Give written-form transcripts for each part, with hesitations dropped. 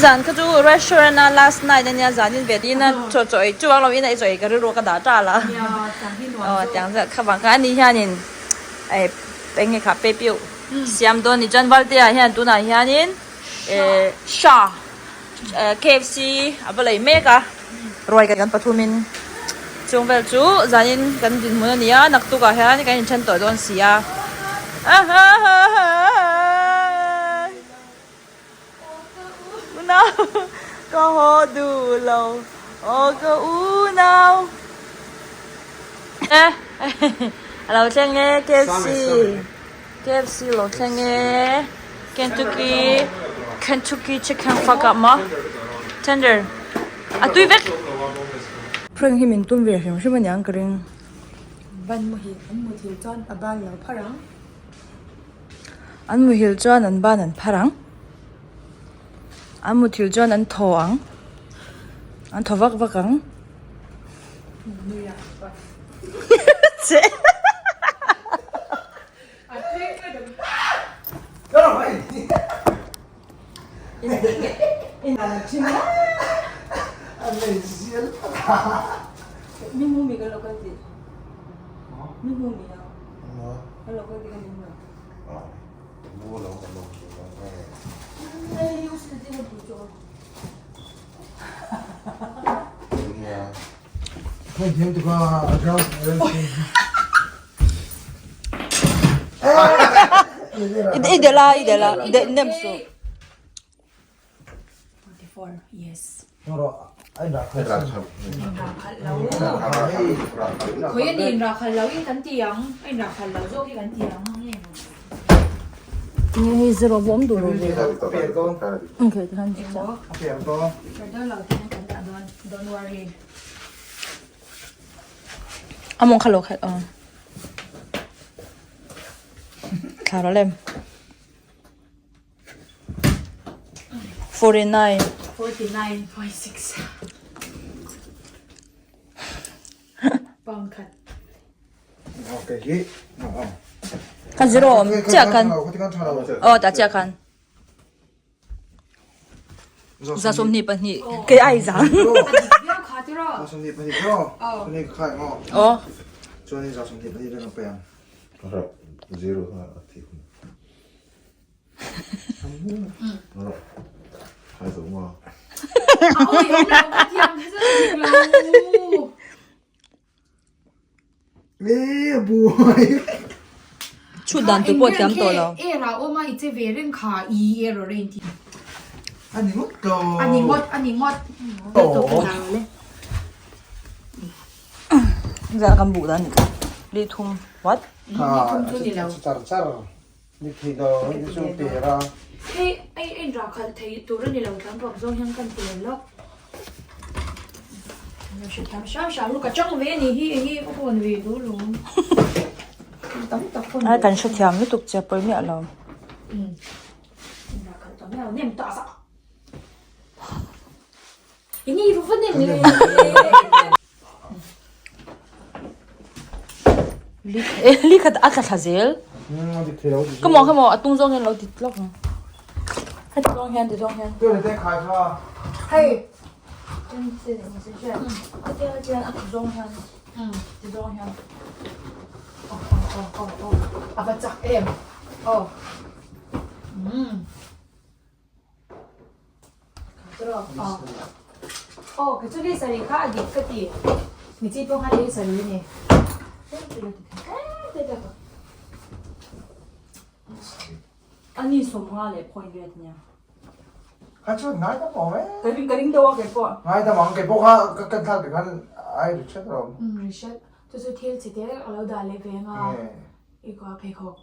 Nizan kha chu restaurant a last night ania zanin ve tiin a chaw chaw ei chuang lo in a i chaw ei ka rilru ka dah tal a. Aw tiang zat kha vang kha ani hianin eh eng nge kha pe piuh siam dawn ni chuan Valtea hian tunah hianin eh sha KFC a va lei mek a ruai kan pathumin chung vel chu zanin kan dinhmun a ni a naktukah hian kan inthen tawh dawn si a. Unau ka haw duh lo aw ka unau e a lo thleng e KFC KFC lo thleng e Kentucky Kentucky chicken fuck up maw tender a tui vek prank hi min tum ve hrim hrim aniang ka ring ban muhil an muthil chuan a ban lo phar ang. An muhil chuan an ban an phar ang. An muthil chuan an thaw ang. An thaw vak vak ang. Che. I delh a i delh a delh nem suh. Tinge hei zero pawh awm duh lo ve. Okay tikhan A mawng kha lo khat aw. Thla rawh lem. 49. 49.6 Pound khat. Khan zero awm chiah khan. Aw tah chiah khan. 22 kei ai zang. Aw. Zero kha a thi hun. Chhut dan tur pawh thiam tawh lo. Zan kan buh dan ni thum what? Ni thei lo ni chu per a. Hei ai en rah khalh thei tur a ni lo tlang bawk zawng hian kan ti lo lawk. Lo hre thiam hram hram lu ka chang ve ni hi enge ka hawn ve duh lo. Tam tak hawn. Ai kan hre thiam lutuk che pawi miah lo. Um. Rah khalh tawh miah lo nem ta sa. Enge i va nem le. Li khat a thla thla zel. Ka maw ka maw a tung zawng hian lo ti tlawk ang. Heti zawng hian ti zawng hian. Hei. Hetiang a zawng hian ti zawng hian. A va chak em. Aw. Aw kei chu lei sarih kha a dik ka ti michi pawh kha lei sarih a ni ani sawmnga leh point vel nia Kha chu ngai dam awm e. Ka ring ka ring deuh a kei pawh. Ngai dam ang kei pawh kha ka kan thlak khan ai ri hret rawh. Um ri hret chu chu thil chi te a lo dah leh ve anga i kua pheikhawk.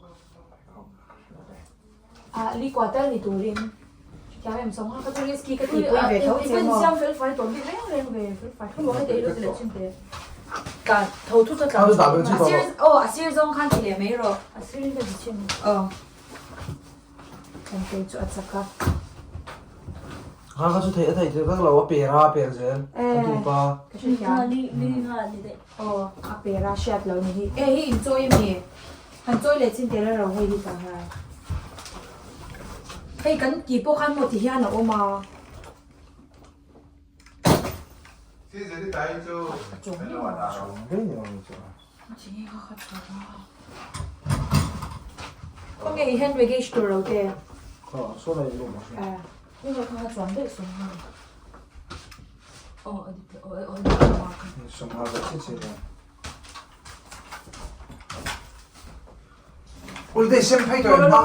Ah li kua tal ni turin hetiang em sawng a ka chu risky ka tih pui ve tho che maw. Siam fel fai tawh bik reng reng ve fel fai tho heti ilo ti leh chin te tlan tho thut a tlan a sir aw a sir zawng khan ti leh mai rawh a sir in ka ti chin aw kan kei chu a chak a. Ha ka chu thei a thei thei vek lo a per a per zel a tu pa. Ka hrethiam. Li li nga ni daih. Aw a per a hriat lo ni hi e hi in chawi ami. Han chawi leh chin tel a ro hei hi ta nghal. Hei kan tih pawh khan maw ti hian a awm a. Khawnge i hand baggage tur lo te? Kha saw lai room ah hian. Sangha ka chi chi nia. Ul te sem phei tawh em hma.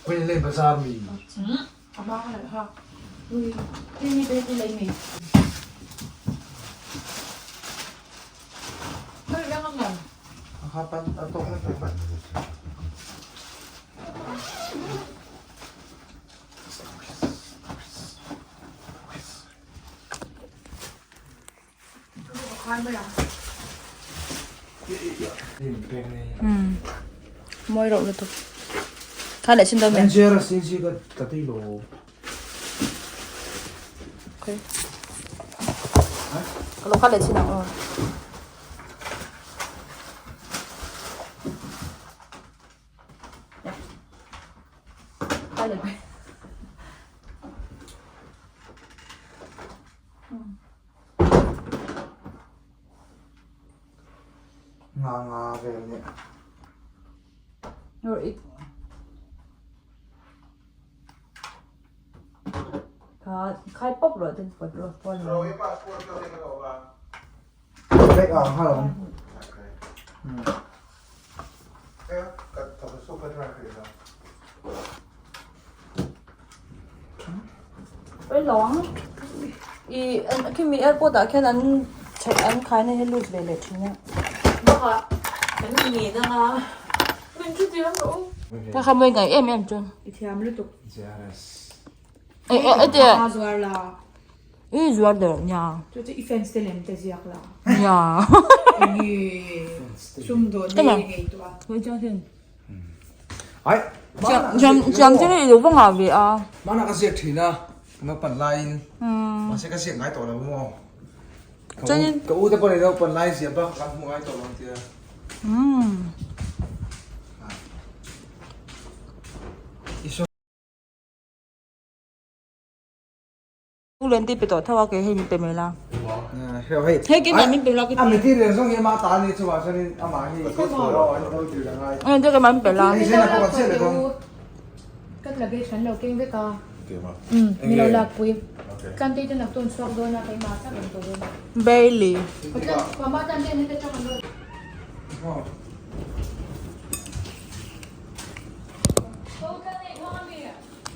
Quelle bazar mi. Kha pan a tawk na pan. Mawi reuh lutuk. Kha leh chin dawn em? Engineer sin si ka ka ti lo. Okay. Ka lo kha leh chin ang aw. Kha leh. Nga nga vel nih. Kha khai pawp rawh ten pawt rawh pawn rawh. Bag ah hal ang. Oi lawng i khimi airport ah khian an chhaih an khai na hi lut ve leh thin a. Bakah kan ngen anga min thu diam rawh u. Ka kha mawi ngai em em chuan. I thiam lutuk. JRS. E e e te. A zuar la. I zuar der nia. Chu chu i fans te lem te ziak la. Nia. Enge sumdawn nei ngei tawh a. Hei chuan hin. Ai. Jam jam te i lo va ngah ve a. Mana ka ziak thin a. Naupan laiin. Mahse ka ziak ngai tawh lo maw. Chuanin. Ka u te pawh ni naupan lai ziah bak kan hmu ngai tawh lo ang tia. U len ti pe tawh tho a kei hei min pe mai la. Hei keimah min pe la. A material zawng hi ama ta a ni chuvang chuanin amah hi Eng te keimah min pe la. Kan luggage kan lo keng vek a. Min lo lak pui. Tlante te nak tawn chhuak dawn a keimah chak an tawh dawn a. Bailey. Mama tlante an heta chak an dawn.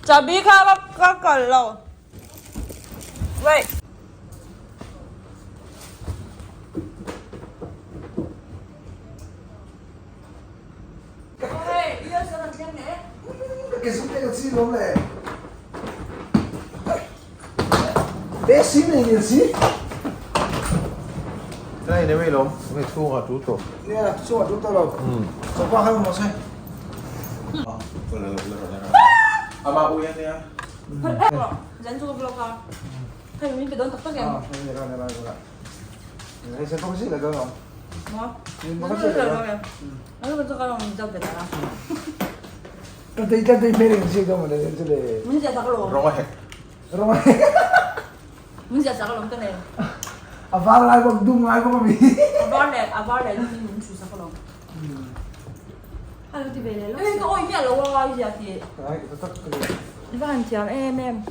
Chahbi kha ka kal lo. Wait. Zan chu ka vlog a. Hei min pe dawn tak tak em? Maw? Min ziah sak alawm. Min ziah sak alawm ka nei. A var lai bawk dum ngai bawk ami. A var leh a var leh dum in min chhu sak alawm. Hei ka awih miah lo a i ziah tih. I va han thiam em em.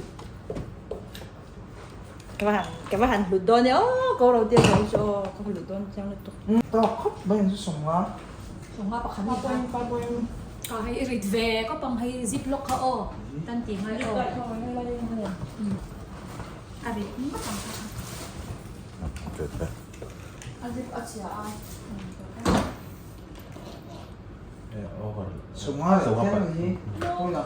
Ka va han ka va han hlut dawn e aw ko ro te zawng chu aw ka hlut dawn chiang lutuk. Tawk khawp mai an chu sawm nga. Tunga pakhat ni kha. Ka hei i rit ve ka pang hei zip lock kha aw tan ti ngai aw. A rit ngawt ang kha. A zip a chhia a. Sumnga leh phian ang hi. Huna.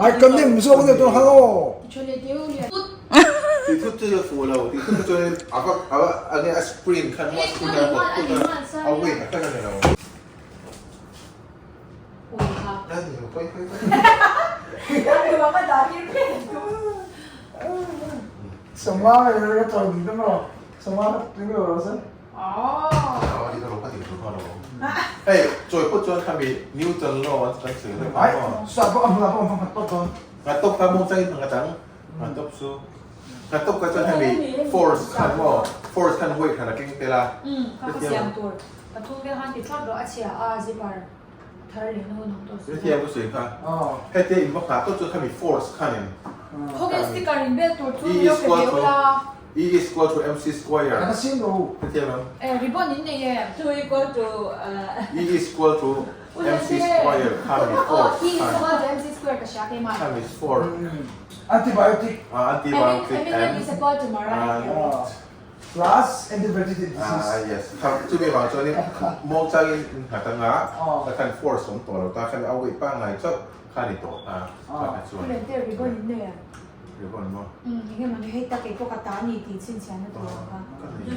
Ai kan nim zawk ania chuan hello. Sumnga leh ka chawi ding emaw sumnga ka tling lo rawh se. Ai sa pawh a hmunah pawh an hmang khat tawp dawn. E is equal to MC square. Ka sin ro. Hetiang ang. Eh, ribbon in nei em? 2 equal to E is equal to MC square kha mi force. E is equal to MC square ka hria keimah. Kha mi force. Antibiotic. Antibiotic and is equal to Mariah Carey. Plus antibiotic disease. Ah yes. Kha chumi vang chuanin muang changin nghat anga ka khan force awm tawh lo ta kha mi a weight pangngai chauh kha ni tawh ta kha kha chuan. Ribbon in nei em? Ribbon maw? Eng emaw ni hei tak kei pawh ka ta ni tih chhinchhiahna tur ang kha. I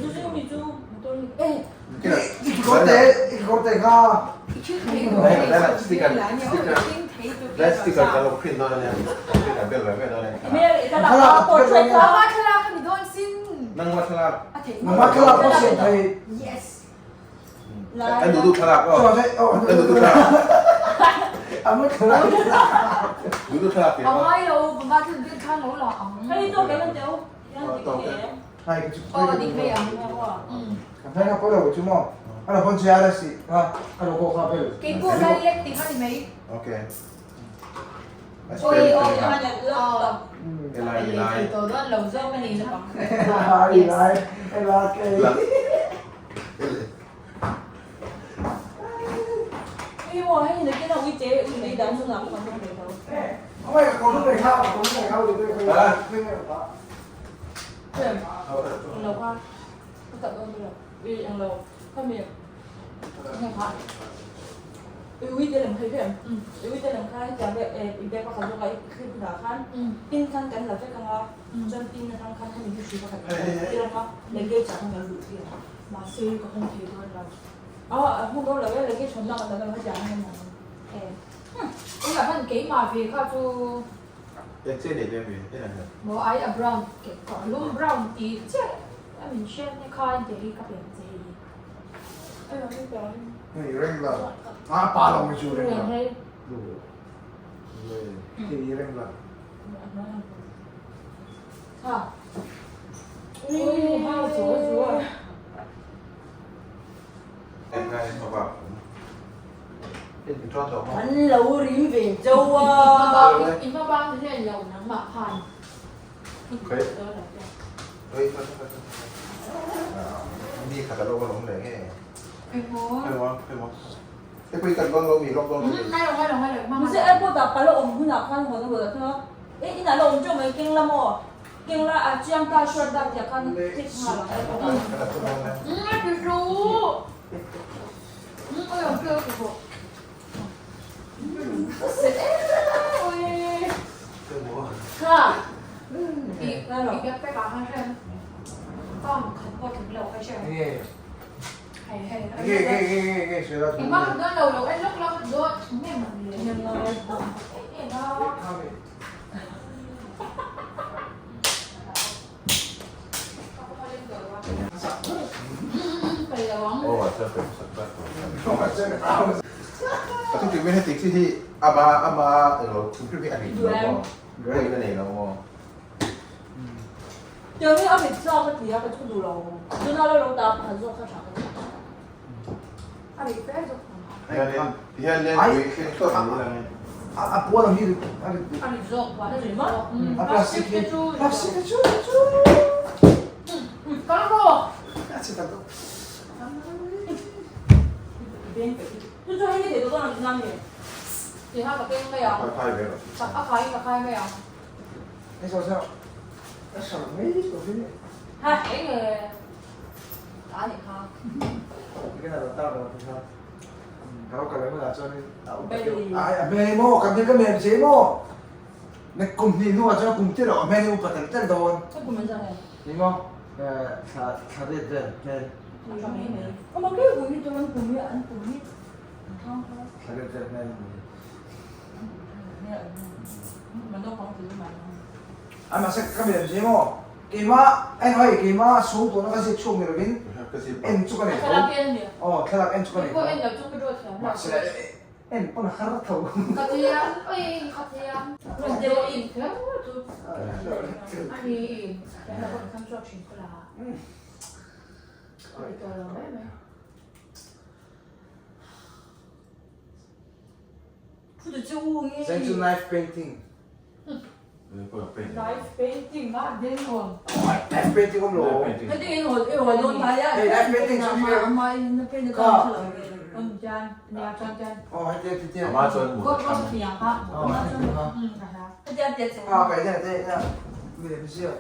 kekawr te kha. I thil thei tur a nei chu thil la ania aw i thing thei tur Lai sticker kan lo print dawn ania print a bel ve ve dawn ania. Thlalak portrait kha. Nangma thlalak a ni dawn sin. Nangma thlalak. A theih Nangma thlalak pawh siam thei. Yes. Kan duh duh thlalak aw. Kan duh duh thlalak. Amma thlalak. Duh duh thlalak A ngai lo, mama thil bil khan lo la ang. Hei tawk em an teu. Hai ka chu. Aw dik mai ang. Kan thai ka pawh lo chu maw. Ana phone che ara si ha ka lo ko kha bel. Kei pawh lai lek ti kha ni mai. Okay. Oi oi han laptop. Elai elai. To dawn lo zawk a ni. Elai elai elai. Mahse ka hawng thei dawn lo. A hawng dawn lo e, luggage hawn lak a dang a ziah ang em. Tunah khan keimah ve kha chu. Eng che nei ve mi en ang em. Maw ai a brown ke kawr lum brown tih chiah a min hriat na kha in te hi ka pe ang che hei hi. Hei reng la. A pa lo mi chu reng la. Hei. Hei reng la. Ha. Ui ha zo zo. An lo rim ve chau a. I hma bang hlen lo nangmah khan. Mi khat a lo va lawm leh nge. Emaw. Emaw emaw. Hei pawh hi kan dawn lo mi lawk dawn lo mi. Ngai lo ngai lo ngai lo. Mahse airport ah pala awm hunah khan hawn a hawn a thung a. E inah la awm teuh mai keng la maw? Keng la a chiang ta shirt dak tiah khan click nghal ang airport ah. Ngai pi ru. Oi awm teuh ka pawh. Se oi. Kha. I i backpack ah khan hriat. Pang khat pawh tling lo kha hriat. Nge nge nge nge nge sela chu. Engmah khat dawn lo lo en lawk lawk dawn nge maw le. A thu tih heti chi hi ama ama englo thil hrim hi a nih lo maw? Pawi na nei lo maw? Tiang hi a mit chak a ti a ka thu duh lo. Tuna lo lo ta pakhat zawk kha tha ka ti. A ri fe zawk. Hian hian len pui thleng tawp ni lang in. A puan ang hi a rit. A rit zawk puan a rit zawk. A plastic hi plastic hi chu chu. Kal rawh. A chhe tak deuh. Chu chu hei ni thei tawh dawn ang nang ni. Tiha ka keng mai ang. A khai ve rawh. A khai ka khai mai ang. Hei saw saw. A hran mai tawh hi. Ha eng nge. Ta ni kha. Ka na ta rawh kha. Ka lo kal emaw chuan a upa deuh. Ai a hmel maw kan hmel ka mem che maw. Na kum hnih hnuah chuan kum tir ah a hmel hi upa tel tel dawn. Ka kum an zang e. Ni maw thla thla riat vel hmel. Ama ke kum hi chuan kum hi an kum hi an thang kha. Thla riat vel hmel ni. A mahse ka mem che maw. Keimah en hei keimah sum tuna ka ziak chhuak ni lovin en chu ka nei tho. Aw thlalak en chu ka nei tho. Mahse en pawn a har tho. Zai chu knife painting. Knife painting a ding awm. Knife painting awm lo. Hei knife painting chu hi. Kha. Aw hei te ti te. Aw hei te kha. Kha kai te te ina. Mi le sia.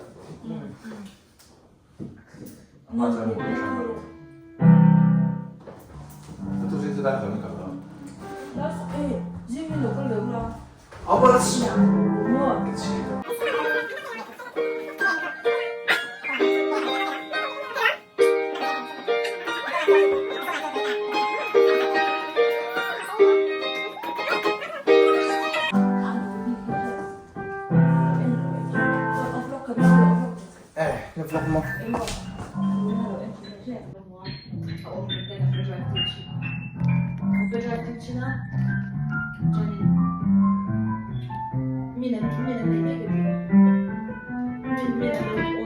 Eh, na vlog mo.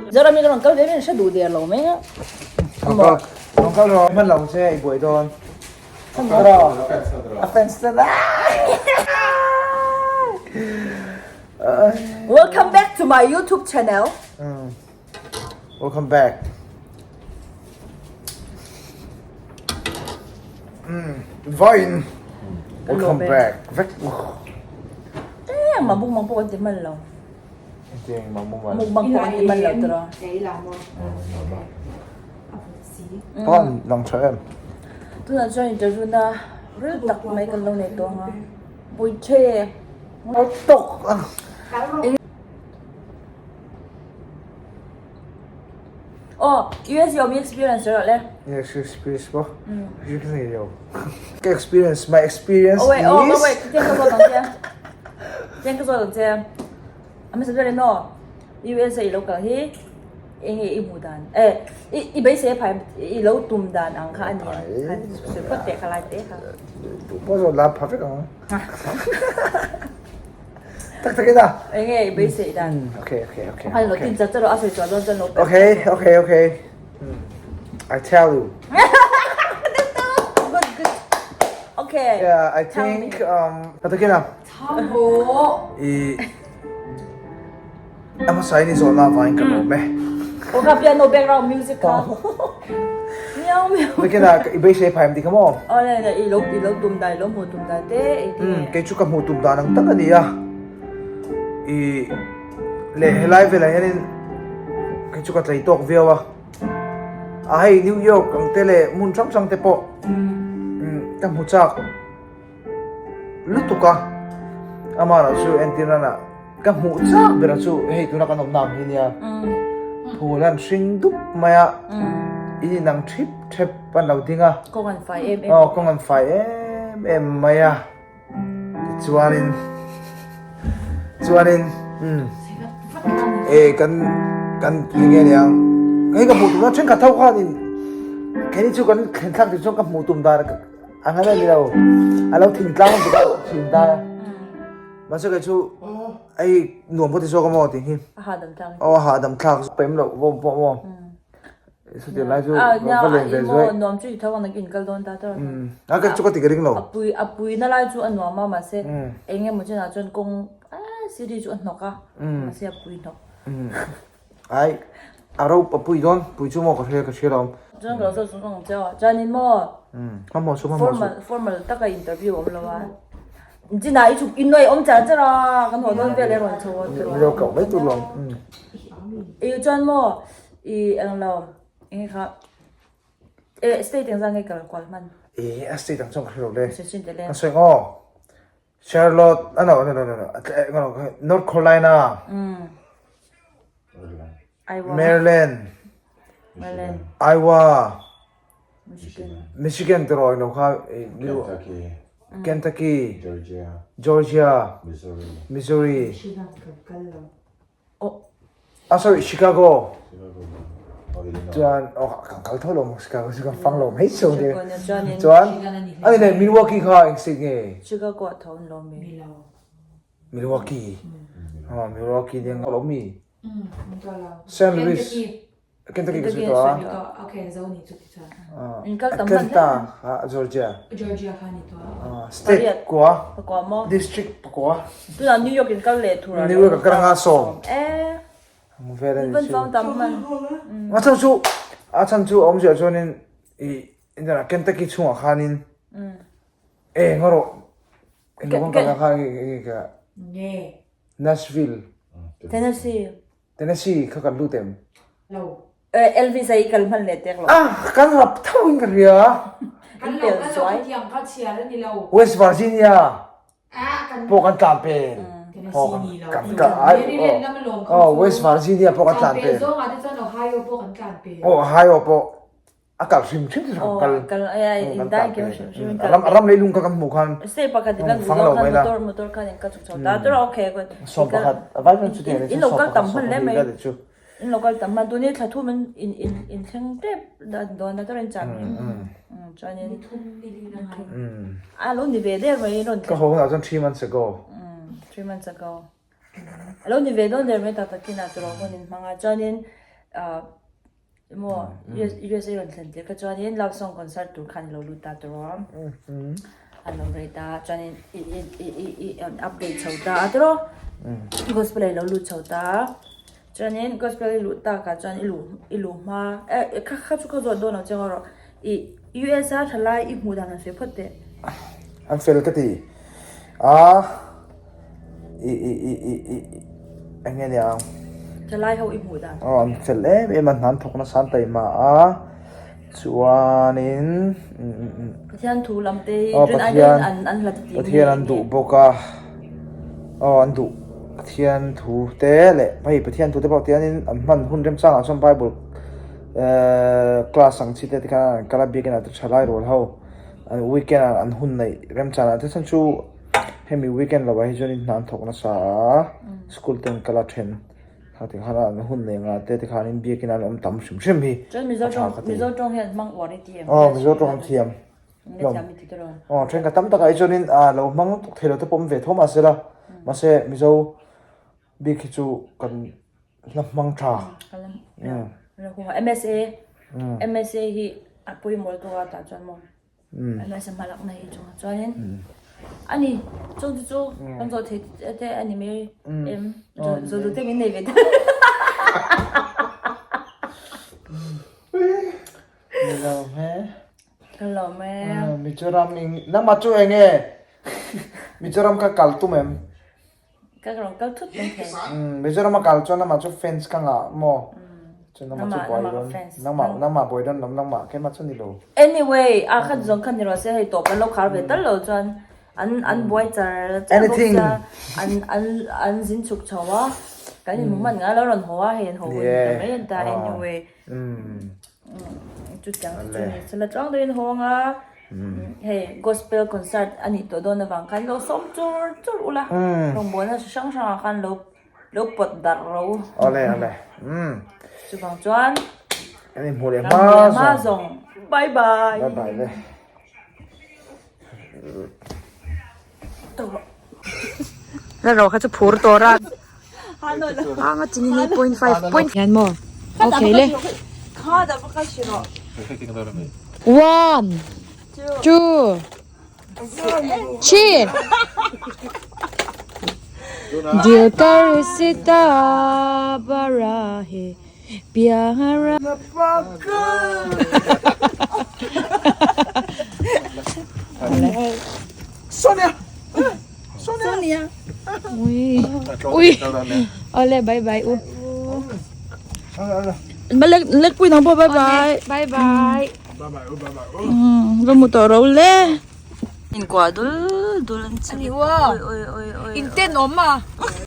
Zara mi ka rawn kal ve min hre duh der lo mai a. Rawn kal rawh, hman lo che i buai dawn. A fans te Welcome back to my YouTube channel. Welcome back. Vawiin welcome back vek. Eng mah mukbang pawh kan ti hman lo. Engtiang mah mukbang? Mukbang pawh kan ti hman lo tiraw. Pawn lang tha em. Tunah chuan interview na ril tak mai kan lo nei tawng a. Puithe. Tok. Oh, US i awm i experience rawh le. US experience pawh. Hri ka nei lo. Ka experience, my experience is. Oh wait, oh wait, tiang ka zawt ang che. Tiang ka zawt ang che. A hmasa ber in aw, US a i lo kal hi eng nge i hmuh dan? Eh, i i beisei a phai i lo tum dan ang kha a ni ang. Khan sawi phawt teh kha lai teh kha. Duh pawh zawt la pha vek ang. Tak tak in a. Eng nge i beisei dan? Okay, okay, okay. Khan lo tin chat chat rawh a sawi chuan dawn chuan lo pe. Okay, okay, okay. I tell you. Good, good. Okay. Yeah, I think um tak tak in a. I a hmasa in i zawhna avangin ka lawm e. Aw kha piano background music kha. Miau miau. Nakinah i beisei phai em ti kha maw? Aw le le i lo i lo tum dan i lo hmuh tum dan te i ti nge. Kei chu ka hmuh tum dan ang tak a ni a. I le helai velah hianin kei chu ka tlei tawk viau a. A hei New York ang te leh hmun hrang hrang te pawh ka hmu chak. Lutuk a, amah erawh chu entir nana ka hmuh chak ber chu hei tuna kan awmna ang hi nia phul an hring dup mai a in inang thip thep an lo ding a kawng an fai em em aw kawng an fai em em mai a tichuanin chuanin umm e kan kan enge niang hei ka hmuh tum thenkhat ho khanin keini chu kan thlen thlak tih chuan ka hmuh tum dan A ngan a ni lo. A lo thing tlang tuk a thin ta. Mahse kei chu ei nuam pawh ti zawk a maw tih hi. A hahdam thlak. Aw a hahdam thlak. Pem loh vawm pawh maw. Chuti lai chu va len ve zuai. Nuam chu i tho ang nakin kal dawn ta tawh. A ka chu ka ti ka ring lo. A pui a pui na lai chu a nuam a mahse eng emaw chinah chuan kawng city chu a hnawk a mahse a pui hnawk. Ai a ro a pui dawn pui chu maw ka hria ka hria lo. Chuan ka lo zawt zawt ang che aw chuanin maw hmanhmawh suh hmanhmawh suh. Formal formal taka interview awm lo a. Chinah i chhuk i nuai awm char char a kan haw dawn vel e rawn chho a tiraw. Ni lo koh mai tur lo. I chuan maw I eng lo, eng nge kha, eh state eng zan nge kal kual hman? Eh a state ang chuan ka hre lo le. Sawi chin tel e. Ka sawi ngaw, Charlotte, ah no no no no no, North Carolina, Iowa, Maryland, Maryland, Iowa, Michigan, Michigan te rawh eng lo kha, Kentucky, Kentucky, Georgia, Georgia, Missouri, Missouri, Michigan kan kal lo. Ah sorry Chicago chuan oh kan kal tho lo maw Chicago chu kan fang lo mai chu ni chuan ani leh Milwaukee kha eng state nge Chicago ah tho an lo mi Milwaukee oh Milwaukee nia lo mi Saint Louis Kentucky ka sawi tawh a. Okay, zo ni chu ti chuan. Atlanta kha Georgia. Georgia kha ni tawh a. State kua. Pakua maw? District pakua. Tunah New York in kal leh thur a. New York ka kal anga sawm. Eh. Ang vel ani chu. Van tam man. A chan chu a chan chu awmzia chuanin i Kentucky chhungah khanin eh ngarawh englo kan kal kha nge Nge. Nashville. Tennessee. Tennessee kha kan lut em? Lo. Elvis a i kal hman leh tek lo. Ah, kan rap tho in ka hria. Kan lo, kan lo khatiang kha chhiar a ni lo. West Virginia. Ah, kan pawh kan tlan pen. Tennessee ni lo. Kan ka ai. Maryland lam alawm kha. Oh, West Virginia pawh kan tlan pen. Tlan pen zawng ah te chuan Ohio pawh kan tlan pen. Oh, Ohio pawh. A kal hrim hrim te chu kan kal. Kal ai in dai ke hrim hrim kal. Ram ram leilung kha kan hmuh khan. State pakhat in kan fang lo mai la. Motor motor khan in ka chuk chho ta tur okay ko. Som pakhat a vai chu te in local tam hman le mai. In local tam hman tuni thla thum in in in in thleng tep da don da tur in cham. Chuan in thum ni li na ngai. A lo ni ve der mai ron. Ka ho na chuan 3 months ago. 3 months ago. A lo ni ve don der mai tak takin a turo hun in hmanga chuan in Emaw USA rawn thlen tir kha chuanin love song concert tur khan i lo lut ta tawh a, an lo rei ta chuanin i i i i i an update chho ta a tawh gospel ah i lo lut chho ta a, chuanin gospel i luh takah chuan i luh i luh hma eh kha kha chu ka zawt dawn lo chiang erawh i USA thalai i hmuh dan han sawi phawt teh. An fel ka ti a i i i i i eng nge nia Thalai ho i hmuh dan. Aw an fel em em a hnan thawk nasa an taima a chuanin Pathian thu lam te hi rin ai deuhin an an hlat ti Pathian an duh bawk a aw an duh Pathian thu te leh hei Pathian thu te pawh tianin an hman hun remchangah chuan Bible ehh class ang chi te tikhan an kal a biakin ah te thalai rual ho an weekend ah an hun neih remchangah te chuan chu Hemi weekend lovah hi chuanin hna an thawk nasa a, school te an kal a then kha ti khan an hun nei nga te tikhanin biakin an awm tam hrim hrim hi Chuan Mizo a tha tawng ka ti. Mizo tawng hian hmang uar i ti em? Aw Mizo tawng an thiam. Nge thiam i ti tawh lo. Aw thenkhat tam takah hi chuanin ah lo hmang tuk thei lo te pawh awm ve tho mahse la mahse Mizo bik hi chu kan hla hmang tha. MSA MSA hi a pawimawh tawk a tah chuan maw. MSA hmalak na hi chungah chuanin ani chung chu chu kan zawh thei te ani mai em zawh duh te min nei ve ta Ni lo he ka lo me Mizoram eng nangmah chu eng nge Mizoram ka kal tum em Ka rawn kal thut mai thei. Mizoram a kal chuan amah chu fans ka ngah maw? Chuan amah chu buai dawn. Nangmah nangmah buai dawn lawm nangmah keimah chu ni lo. Anyway, a khat zawng kha ni rawh se hei tawp an lo khar ve tal lo chuan an an buai char char bawk sia an an an zin chhuk chho a kan inhmu hman ngai lo rawn haw a hei an haw hun ta mai an ta anyway chutiang chu ni se la tluang deuhin haw anga Hei gospel concert a nih tawh dawn avang khan lo sawm chur chur ula rawngbawlna chi hrang hrangah khan lo lo pawt darh ro. Awle awle umm. Chuvang chuan Kan inhmuh leh hma hma zawng bye bye. Bye bye le. La ro kha chu phur tawh ra. Anga chini ni 0.5 point hian maw okay le. One, two, three. Dil kar sita bara he pyara. Sonia! Sonia! Ui. Ui. Ole, bye bye. U. Lek lek pui nang pawh bye bye. Bye bye. Va mu tawh ro le. Inkuah dul dul an che. Ani wa. Oi oi oi. Inten awm a.